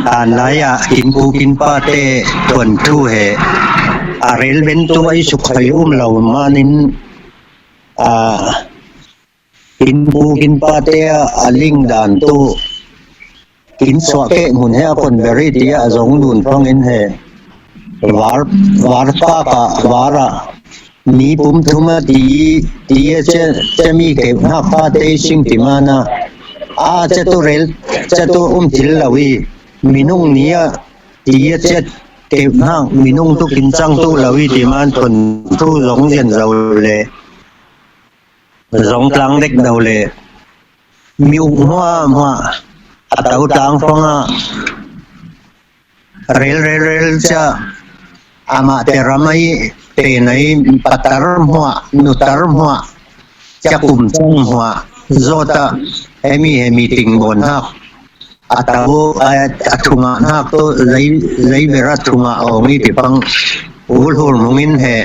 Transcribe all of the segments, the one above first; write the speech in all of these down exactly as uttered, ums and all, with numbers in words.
Tan lai ah kin pu kin pate thuanthu he a rel bentu a i sukkhai um lo manin, a kin pu kin pate a ling dan tu kin suah keh mun he a kon beri ti a zong dun phangin he var var kak a var a mi pum thum a ti ti a che che mi keu hnak pate sing ti mana a che tu rel che tu um thil lo i minung ni a ti a che keu hnak minung tu kin cang tu lo i ti man thuanthu zong zian zo le zong tlang dek do le mi uk hmuah hmuah a to tlang fang a rel rel rel cia amah te ram ai pen ai patar hmuah nutar hmuah cia kum cang hmuah zawt a hemi hemi ting bawn hak a to a, a thungah hnak tu zei zei ber a thungah awng i ti pang ulhur hmungin he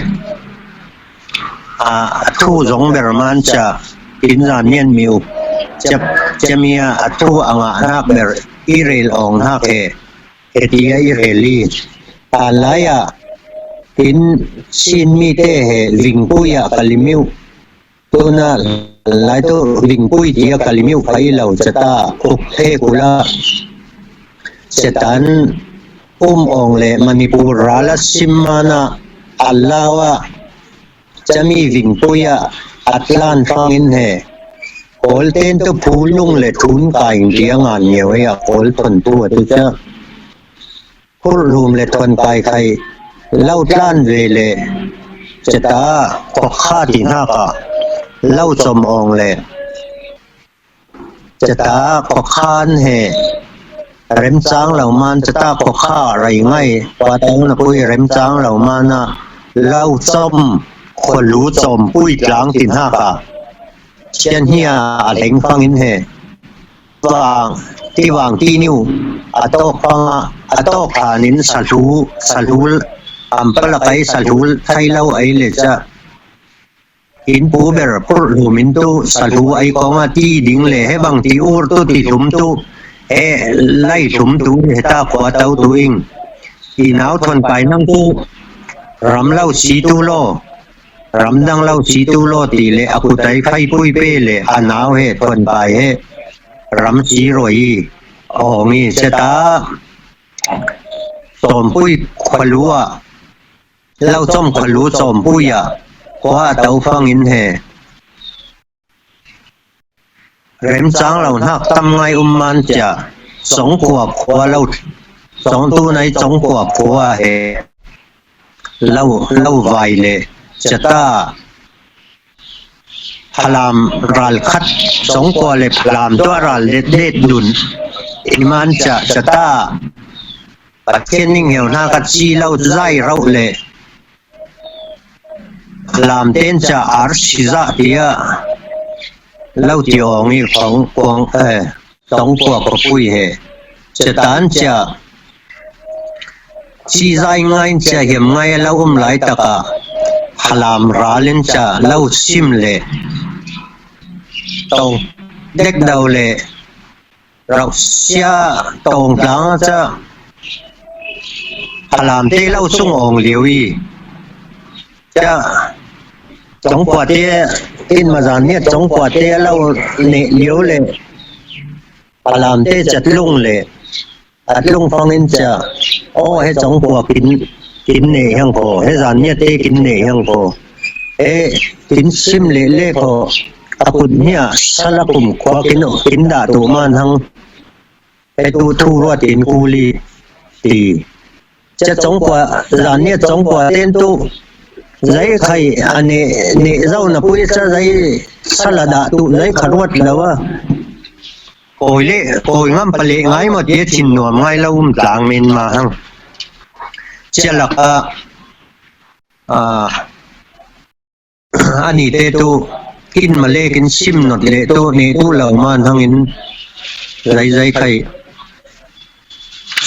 a thu zong ber man cia kin zan nian mi uk cia cia mi a a thu a ngah hnak ber i rel awng hnak he he ti a i rel i tan lai ah kin sin mi te he vingpui ah ka limiu tuna lai tu vingpui ti a ka limiu kha i lo cia ta uk he kula cia tan um awng le Manipur ral a sim mana a lau ah cia mi vingpui ah a tlan fangin he Kawl ten tu phulung le thun kai ti a ngan ngeu ei a Kawl thuanthu a tu cia phurhlum le thuan kai khai lo tlan ve le cia ta khokha ti hnak ah lo com awng le cia ta khokhan he remcang lo man cia ta khokha rei ngai pate na pui remcang lo man a lo com khualu com pui tlang ti hnak ah cian hi a a leng fangin he vang ti vang ti niu a tawk panga a tawk thanin salhu salhu am palakai salhu thai lo ai le ca in pu ber purh hlumin tu salhu ai konga ti ding le he bang ti ur tu ti hlum tu he lai hlum tu he ta khua tau tu ing i nau thon pai nang tu ram lo si tu lo ram dang lo si tu lo ti le a kutai phai pui pe le a nau he thon pai he ram si roi i awng i cia ta tawmpui khualu ah lo com khualu tawmpui ah khua a to fangin he remcang lo hnak tam ngai um man cia songkua khua lo song tu nai songkua khua he lo lo vai le cia ta Phalam ral khat songkua le Phalam tuah ral det det dun i man cia cia ta Pathian ning heuhna ka ci lo zai rauh le Phalam ten cia ar si zah tiah lo ti awng i khong kuang eh songkua khopui he cia tan cia ci zai ngai in cia hiam ngai a lo um lai takah Phalam ral in cia lo sim le tong dek do le rauhsia tong tlang a cia Phalam te lo sung awng lio i cia Congkua te in mazan nia Congkua te lo neh lio le Phalam te cia tlung le a tlung fangin cia aw he Congkua kin kin neh hiang ko he zan nia te kin neh hiang ko he kin sim le le ko a kut nia sala kum khua kin kin dah tu man hang he tu thu ruat in kuli ti cia Congkua zan nia Congkua ten tu zai khai a neh neh zo na pui cia zai sala dah tu zai kha ruat lo a Kawi le kawi ngam paleh ngai maw tia thin nuam ngai lo um tlang men ma hang cia lak ah a ni te tu kin malek in sim not le tu ne tu lo man hangin zai zai khai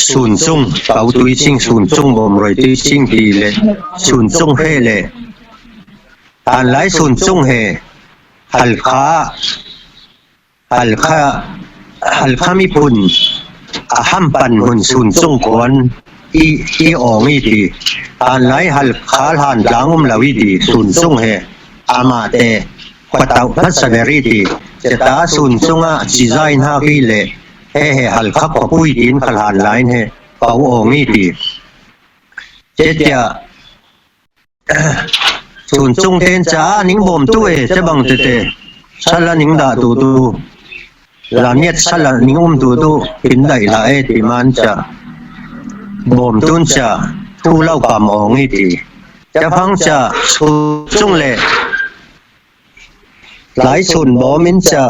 sun chung pau tui ching sun chung bawm roi tui ching ti le sun chung he le tan lai sun chung he halkha halkha halkha miphun a hampan hun sun chung kuan i, i awng i ti. Hanlai hal khal han tlang um lo i ti sun chung he. Amah te khuatauh hmasa ber i ti. Cheta sun chunga chizai hnak i le he he hal kha khuapui tin khal hanlai he kau awng i ti. Chetia sun chung ten ca ning bawm tu e, ca bang tete. Sala ning dah tu tu. Zaniat sala ning um tu tu. Pin daih la e ti man ca. Bawm tun ca. Thu lo kam awng i ti. Ca phang ca. Sun chung le. Lai sun bawm in ca.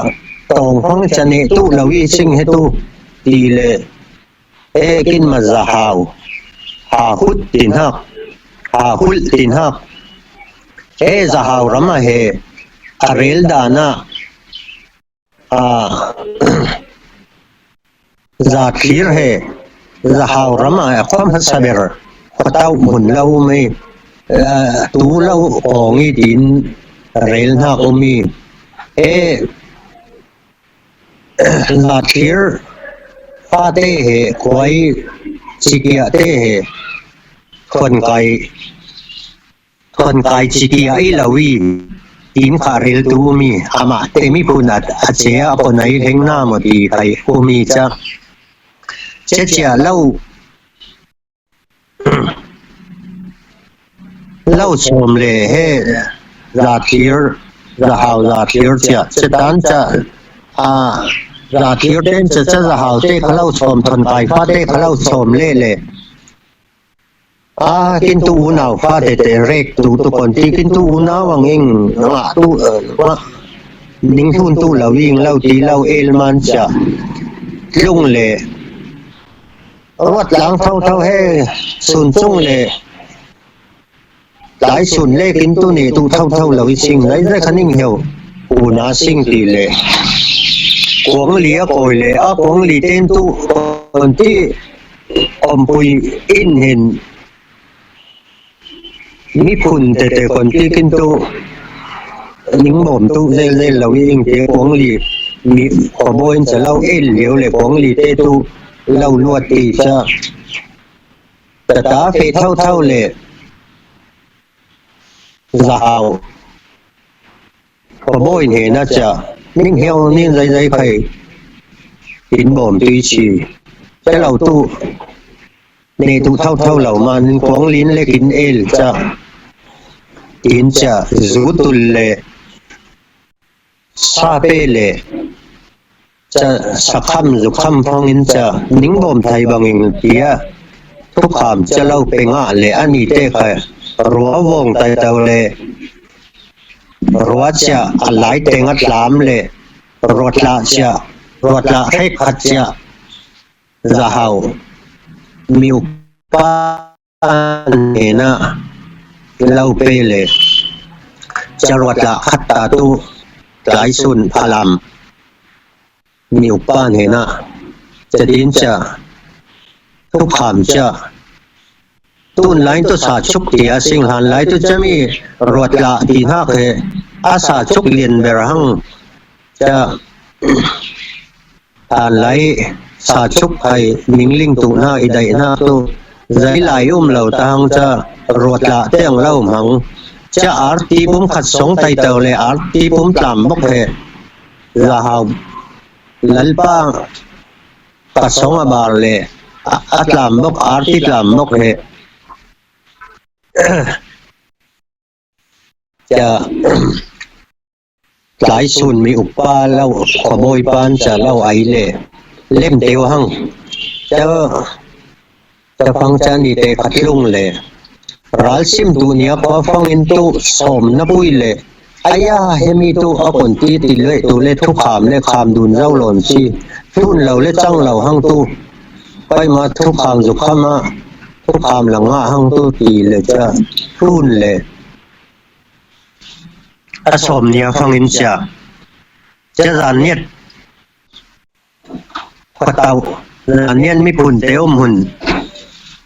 Tawng phang ca ne tu lo i sing he tu. Ti le. E kin ma zahau. Ha khut tin hak. Ha khul tin hak. E zahau rama he. A rel dana. A zathlir he. Zahau rama a kham saber. Khuatauh mun lo mi. Tu lo awng i tin rel hnak um i. E Zathlir fate he, khuai cikia te he, khonkai, khonkai cikia i lo i, in kha ril tu mi, amah te mi phun at, a che a khonai heng na mo ti kai u mi ca. Che cia lo, lo chawm le he zathlir, zahau zathlir cia, cetan cia, a, zathlir ten cia, cia zahau te kha lo chawm, thonkai fa te kha lo chawm le le. A, kin tu unau fa te te rek tu tu kon ti, kin tu unau ang ing, nga tu, eh, nga, ning thun tu lo ing lo ti lo el man cia. Tlung le. Ruat tlang thau thau he, sun chung le. Lai sun le kin tu ne tu thau thau lo i sing, lai zai kha ning heu. Una sing ti le. Kuang li a koi le, a kuang li ten tu, kon ti, om pui in hin. Mi phun te te kon ti kin tu. Ning bawm tu zel zel lo i ing te kuang li. Mi khuabawi in ca lo el lio le kuang li te tu lo luat ti ca. Tata feh thau thau le zahau. Khuabawi in hena cia. Ning heu nin zai zai khai. In bawm tui ci. Ca lo tu. Ne tu thau thau lo man kuang lin le kin el ca. In cia zu tul le. Sa pe le. Ca sakham zukham phongin ca ning bawm thai bangin tia. Thukham ca lo pe ngah le ani te kha rua vawng tai tau le. Rua cia a lai teng a tlam le. Ruatla cia, ruatla hek khat cia. Zahau. Mi upa hnena lo pe le. Cia ruatla khat ta tu. Tlai sun phalam. Mi upa hnena. Cia din cia. Thukham cia. Tun lai tu sa chuk ti a sing hlan lai tu cia mi ruatla ti hnak he. A sa chuk lian ber hang. Cia. Hlan lai sa chuk hai mingling tu hna i daih hna tu. Zai lai um lo ta hang cia. Ruatla teng lo hmang. Cia arti pum khat song tai tau le arti pum tlam bok he. Zahau. Lalpa ka song a bar le a, a tlam bok, arti tlam bok he. Cia, tlai sun mi upa lo, khuabawi pan cia lo ai le. Lem teu hang. Cia, Ca phang ca ni te khat lung le. Ral sim tu nia khuafang in tu sawm na pui le. Aya, hemi tu a kon ti ti le tu le thukham le kham dun zau lawn si. Tun lo le cang lo hang tu. Paima thukham zukham a. Thukham la ngah hang tu ti le ca. Tun le. A sawm nia fang in cia. Cia zan niat. Khuatau, nian miphun te um hun.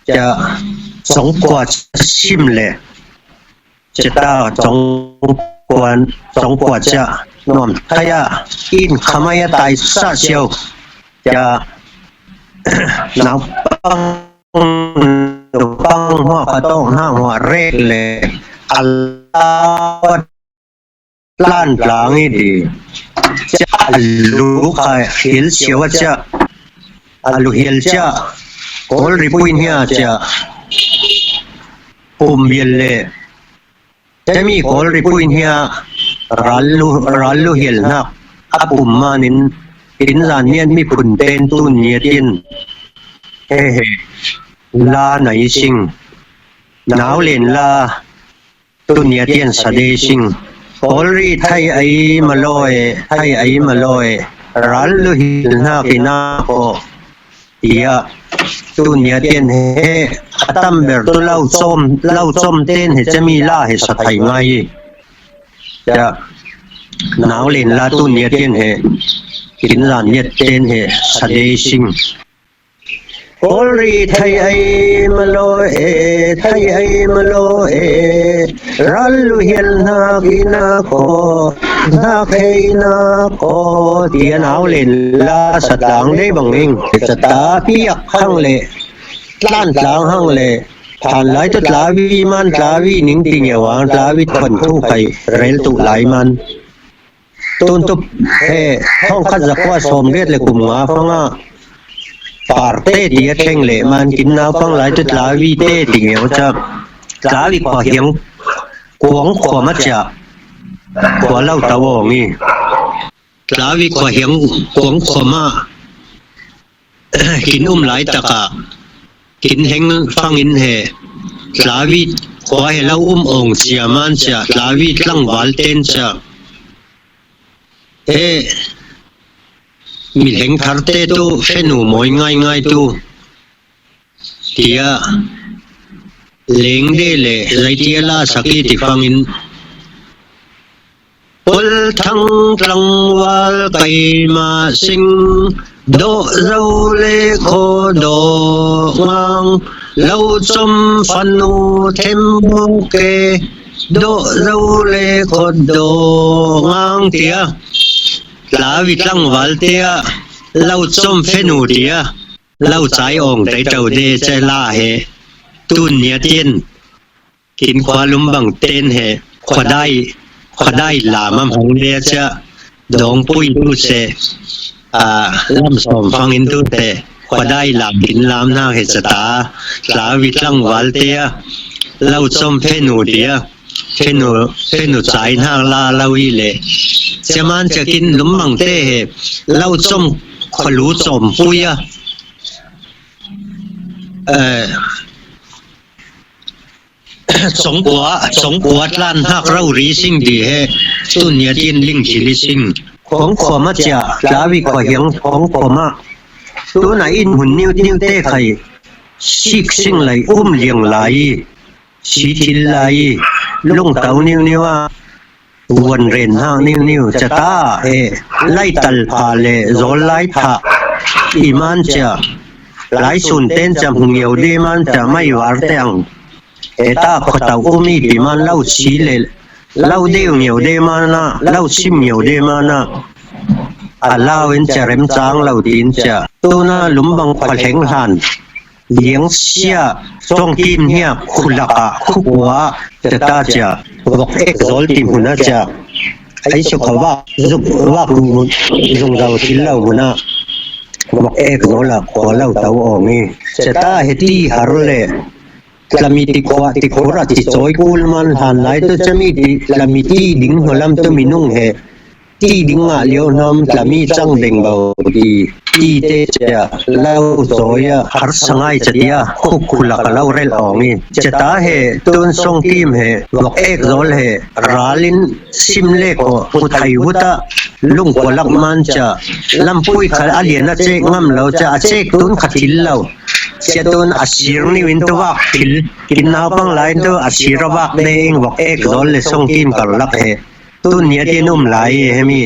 Cia, songkua cia sim le. Cia ta, songkua, songkua cia, nuam thaya, in khamaya tai sa siau. Cia, Naupang, nupang hmuah kha tawk hnak hmuah rek le a lau a tlan tlang i ti. Cia a lu kha hial cio a cia, a lu hial cia, Kawl ri pui hnia cia, pum bial le Cami Kawl ri pui hnia ral lu, ral lu hial hnak a pum manin, in zan niat miphun pen tun nia tin he he la nai sing, nau len la tun nia tian sa de sing. Kawl ri thai ai malawi, thai ai malawi, ral lu hial hnak i na ko. Tiah tun nia tian he a tam ber tu lo cawm, lo cawm ten he cami la he sa thai ngai i. Tiah nau len la tun nia tian he kin zan nia ten he sa de sing. Kawl ri thai ai malawi e, thai ai malawi e, ral lu hial hnak i na ko, hnak he i na ko, tiah nau len la sa tlang dei bang ing. Cata piak hang le, tlan tlang hang le, than lai tu tlavi man, tlavi ning ti ngiau ang, tlavi thuan thu khai rel tu lai man. Tun tup he thongkhat zakua sawm riat le kum nga fanga parte ti a thleng le man kin naupang lai tu tlavi te ti ngiau ca, tlavi khua hiang kuang khua ma cia, khua lo tau awng i. Tlavi khua hiang kuang khua ma kin um lai taka kin heng fangin he tlavi khua he lo um awng cia man cia, tlavi tlangval ten cia. He mi hleng tharte tu fenu mawi ngaingai tu tiah leng de le zaitia la sak i ti fangin, Pawl thang tlangval kaima sing, dawh zo le khaw dawh ngang, lo com fanu thembuke, dawh zo le khaw dawh ngang tiah tlavi tlangval tiah lo com fenu tiah lo cai awng tei tau de ce la he tun nia tin. Kin khua lum bang ten he khuadai, khuadai lam a hmang de cia dawngpui tu se, lam sawm fangin tu te khuadai lam kin lam hna he cata tlavi tlangval te a lo com fenu ti a fenu, fenu cai hna la lo i le cia man cia kin lum bang te he lo com khualu cawmpui a congkua, congkua tlan hnak rori sing ti he tun nia tin ling thil i sing. Khuang khua ma cia, tlavi khua hiang khuang khua ma. Tuna in hun niu niu te khai sik sing lai um liang lai i, si thil lai i, lungtau niu niu a vuan ren hnak niu niu cata he lai tal pha le zawl lai pha i man cia, lai sun ten cia hmu ngio de man cia mai var te ang. Heta khuatau um i pi man lo si le lo deu ngio de man a, lo sim ngio de man a, a lau in cia rem cang lo tin cia tuna lum bang khua hleng hlan. Liangsia, Cawngkim hnia, khulak ah, khukua ah, cata cia, vok ek zawl ti hmun ah cia, ai suk kha vak, zuk, vak zungzau thil lo hmun ah, vok ek zawl ah, khua lo tau awng i, cata he ti har le, tlami ti khua, ti khur ah, ti cawi kul man hlan lai tu cami ti, tlami ti ding hnulam tu minung he, ti ding ngah lio hnawm tlami cang deng bo ti, ti te cia lo cawi a harsa ngai ca tia khuk khulak a lo relh awng i, cata he tun Sawngkim he vok ek zawl he ral in sim le kaw huthai huta lungkua lak man cia lampui kha a lian a cek ngam lo cia a cek tun kha thil lo cia tun a sir niu in tu vak thil kin naupang lai in tu a sir a vak de ing vok ek zawl le Sawngkim karlak he. Tun nia tin um lai i hemi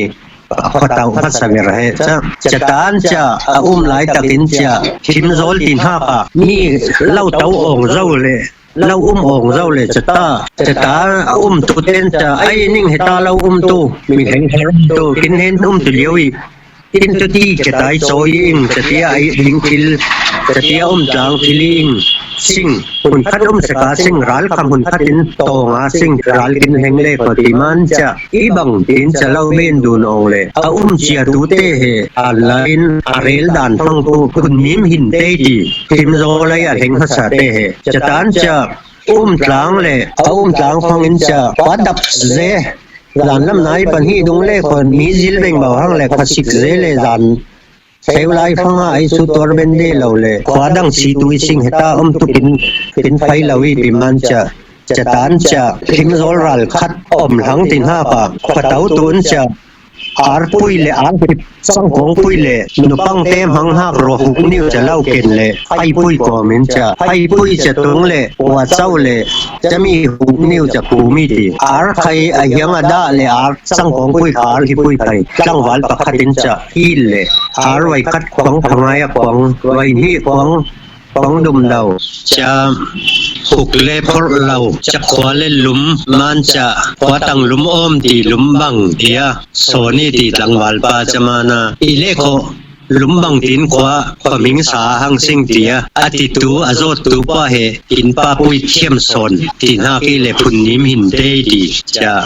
khuatau hmasa ber he ca, catan cia a um lai takin cia thim zawl ti hnak ah mi lo tau awng zo le lo um awng zo le cata, cata a um tu ten cia ai ning heta lo um tu mi heng her um tu kin hen um tu lio i in tuti ketai chawi ing, chatia ai ding thil, chatia um tlang thil ing, sing, hun khat um seka sing, ral kham hun khat in tonga sing, ral kin leng le ko ti man cha, i bang tin cha lau men du nong le, a um chia tu te he, a lain, a rel dan phang tu, hun nim hin te ti, tim zo lai a leng ha sa te he, cha tan cha, um tlang le, a um tlang phang in cha, pa dap ze, zan lam nai pan hi dung le, ko mi zil beng bau hang le, ko sik ze le, zan, Seu lai fanga ai su tuar ben de lo le, khua dang si tu i sing heta um tu kin, kin phai lo i ti man cha, cha tan cha, thim zol ral khat om hlang tin ha pa, khua tau tun cha, ar pui le ar hip, sang kong pui le, nupang tem hang hak ro huk niu cha lau ken le, ai pui komin cha, ai pui cha tung le, wa chau le, cha mi huk niu cha ku mi ti, ar khai a hiang a da le, ar sang kong pui khar hi pui khai, tlang val pa khat in cha, hi le, Ar vai khat kuang, phangai a kuang, vai ni kuang, kuang dum dau. Cha huk le phor lau, cha khua le lum, man cha, khua tang lum om ti lum bang tia, so ni ti tlang val pa cha mana, i le kho, lum bang tin khua, khua ming sa hang sing tia, a ti tu, a zot tu pa he, in pa pui thiam son, ti na ki le phun nim hin te ti, cha,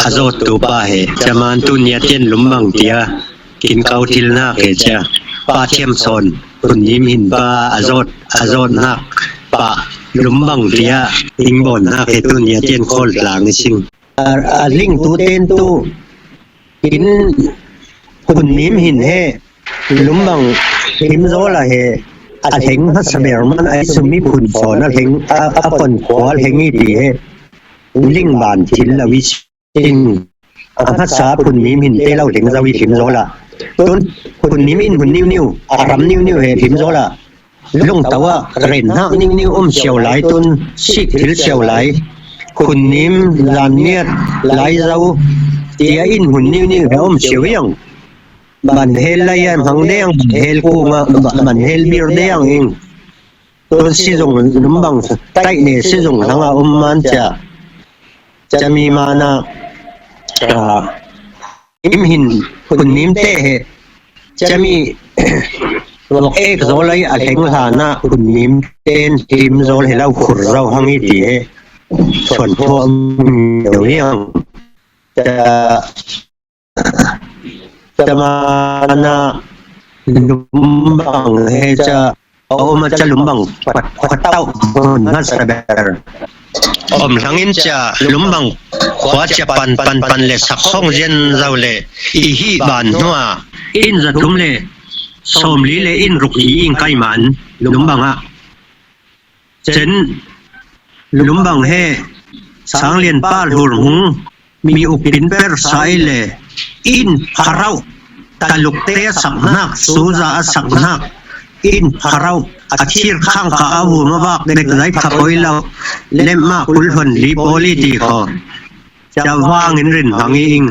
a zot tu pa he, cha man tu nia tien lum bang tia, kin kau thil nak he cha, pa thiam son, hun nim hin pa a zot, a zot nak, pa lum bang tia, ing bon nak he tu nia tien khol tlang i sing. A, a ling tu ten tu, kin hun nim hin he, lum bang him zo la he, a leng ha sa ber man ai sumi phun son a leng, a, a pon khua leng i ti he, ling ban thil la wi sing. A hmasa phun nim hin te lo leng zo i him zo la. Tun phun nim in hun niu niu, a ram niu niu he him zo la. Lung tau a ren hak niu niu um siau lai tun sik thil siau lai. Phun nim zan niat lai zo. Tia in hun niu niu he um siau yang. Ban hel lai a hmang deng, ban hel kunga, ban hel bir deng ing. Tun sizung lum bang, tai ne sizung hlanga um man cha. Cha mi mana, a, im hin hun nim te he. Cha mi, wak ek zo lai a leng hlana hun nim ten him zo he lau khur zo hang i ti he. Son pho am yo yang. Cha Cha mana lum bang he cha, a um a cha lum bang, pat khua tau hun hmasa ber. Om hlang in cha lum bang, khua cha pan, pan, pan le sak khong zian zo le, i hi ban hua, in za tum le, som li le in ruk i ing kai man, lum bang a. Chen lum bang he, sang lian pa lhur hmung, mi uk kin per sai le, in pharau, taluk te a sak nak, suza a sak nak, in pharau, a thir khang ka a hu ma bak dek zai kha koi lau, lem ma kul hon li poli ti kho. Cha vang in rin vang i ing.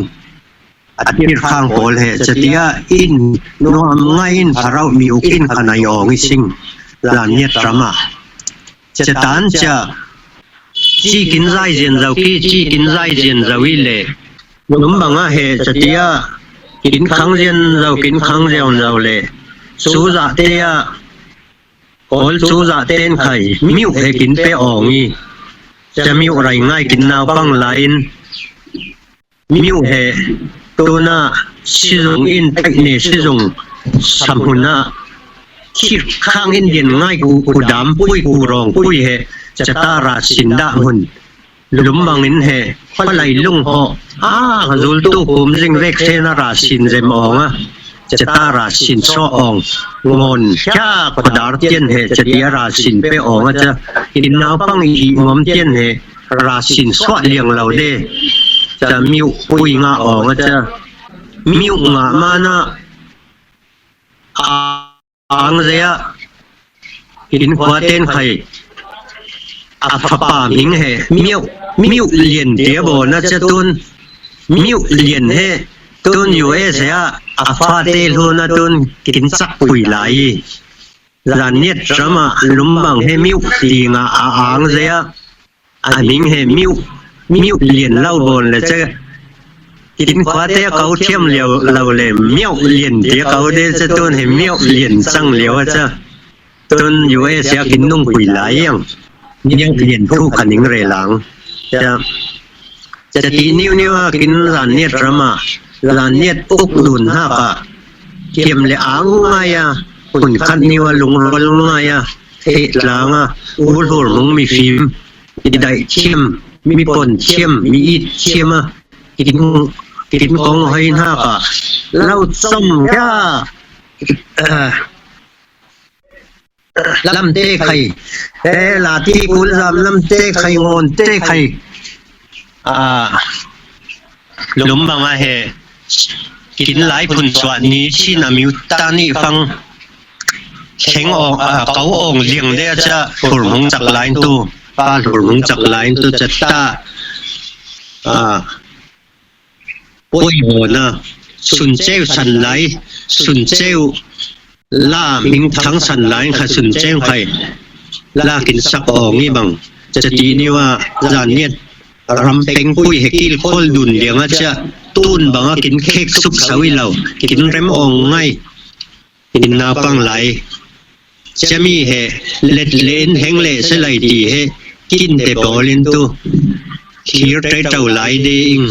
A thir khang pawl he, chatia in, nuam ngai in pharau mi uk in khanai ong i sing, zan niat rama. Chatan cha, chi kin zai zian zau ki, chi kin zai zian zau i le. Lum banga he, chatia, kin khang zian zau, kin khang zian zau le. Suza te a, kol suza ten khai, miu he kin pe ong i. Cha miu rai ngai kin nau pang la in. Miu he, tuna sizung in, taik ne sizung, samhuna, thir khang in dian ngai ku, ku dam pui, ku rong pui he, chata ra sin da hun. Lum bang in he, palai lung ho, a, zul tu kum zing vek se na ra sin zem ong a. Chata ra sin so ong, ngon, kya, khodar tian he, chatia ra sin pe ong a cha, in nau pang i ngom tian he, ra sin suah liang lo de. Cha miu pui nga ong a cha. Miu nga mana a ang zea. In khua ten khai. A fapa ming he. Miu, miu lian tia bo na cha tun. Miu lian he. Tun U S A. A fa te lu na tun. Kin sak pui lai. Zan niat rama lum bang he miu ti nga a ang zea. A ming he miu, miu lian lau bon le che. Kin khuate a kau thiam lio lo le miauh lian tia kau de ca tun he miauh lian cang lio a ca. Tun U S a kin nungpui lai ang. Miauh lian thu kha ning re lang. Ca, ca ti niu niu a kin zan niat rama, zan niat uk dun haka. Kiam le ang ngai a, hun khat niu a lungrual ngai a, theh tlang a, ulhur mung mi fim, i daih thiam, mi pon thiam, mi it thiam a, kin, kin kong hoi hna ka, lau com ya, ah, lamte khai, eh, lati kul zam lamte khai, ngonte khai, ah, lum bang a he, kin lai phun suah ni, Chin a miu ta ni fang, kheng ong, ah, kau ong liang de a ca, hur hmung cak lai tu, pa hur hmung cak lai tu ca ta, ah, poi ho na, sun ceu san lai, sun ceu la ming thang san lai kha sun ceu khai, la kin sak ong i bang, ca ti niu a, zan niat, ram peng pui he kil khol dun liang a ca, tun bang a kin khek suk sau i lo, kin rem ong ngai. Kin naupang lai. Cami he let len heng le se lai ti he kin te pawl in tu. Khir te tau lai de ing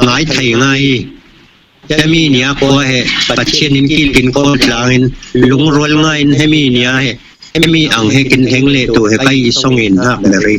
ngai thai ngai. Cami nia khua he Pathian in kil kin khol tlang in lungrual ngai in hemi nia he. Hemi ang he kin heng le tu he kai i song in hak le ri.